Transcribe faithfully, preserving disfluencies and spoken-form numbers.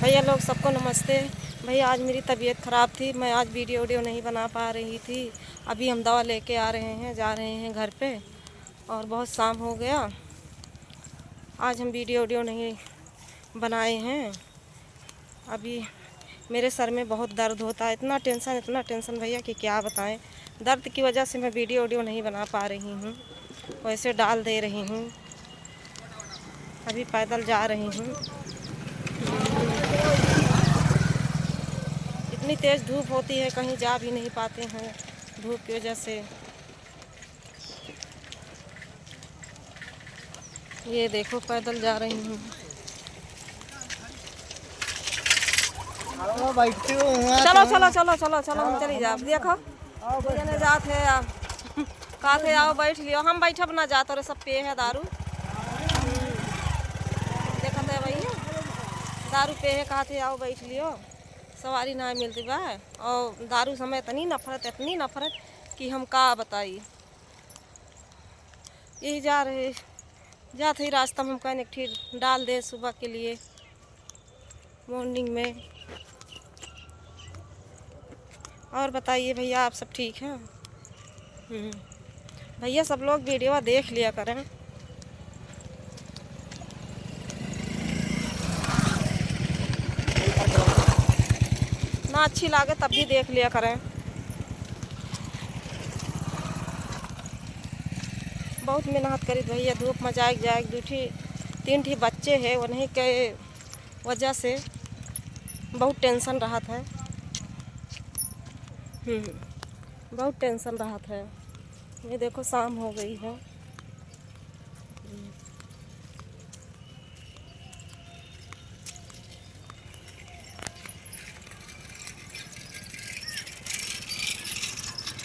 भैया लोग, सबको नमस्ते। भैया, आज मेरी तबीयत ख़राब थी, मैं आज वीडियो वीडियो नहीं बना पा रही थी। अभी हम दवा लेके आ रहे हैं, जा रहे हैं घर पे, और बहुत शाम हो गया। आज हम वीडियो वीडियो नहीं बनाए हैं। अभी मेरे सर में बहुत दर्द होता है, इतना टेंशन, इतना टेंशन भैया कि क्या बताएं। दर्द की वजह से मैं वीडियो वीडियो नहीं बना पा रही हूँ, वैसे डाल दे रही हूँ। अभी पैदल जा रही हूँ। इतनी तेज़ धूप होती है, कहीं जा भी नहीं पाते हैं धूप की वजह से। ये देखो, पैदल जा रही हूँ। आओ, बैठते हो वहाँ चलो, तो। चलो, चलो, चलो, चलो, हम चली जाब। देखो, आओ, बैठ जने जाओ। जात है, आ, कहत है, "आओ, बैठ लियो।" हम बैठब ना जात, और सब पिए है दारू। देखत है भैया, दारू पिए है, कहत है, "आओ, बैठ लियो।" सवारी ना मिलती बा, और दारू से हमें इतनी नफरत, इतनी नफरत कि हम का बताई। यही जा रहे, जात ही रास्ता में हम कहने एक ठी डाल दे सुबह के लिए, morning में। और बताइए भैया, आप सब ठीक हैं? हम्म। भैया, सब लोग वीडियो देख लिया करें, ना अच्छी लागे तब भी देख लिया करें। बहुत मेहनत करित भैया, धूप में जाए जाए, दू ठी तीन ठी बच्चे हैं, उन्हीं के वजह से बहुत टेंशन रहत है। हम्म, बहुत टेंशन रहत है। ये देखो, शाम हो गई है।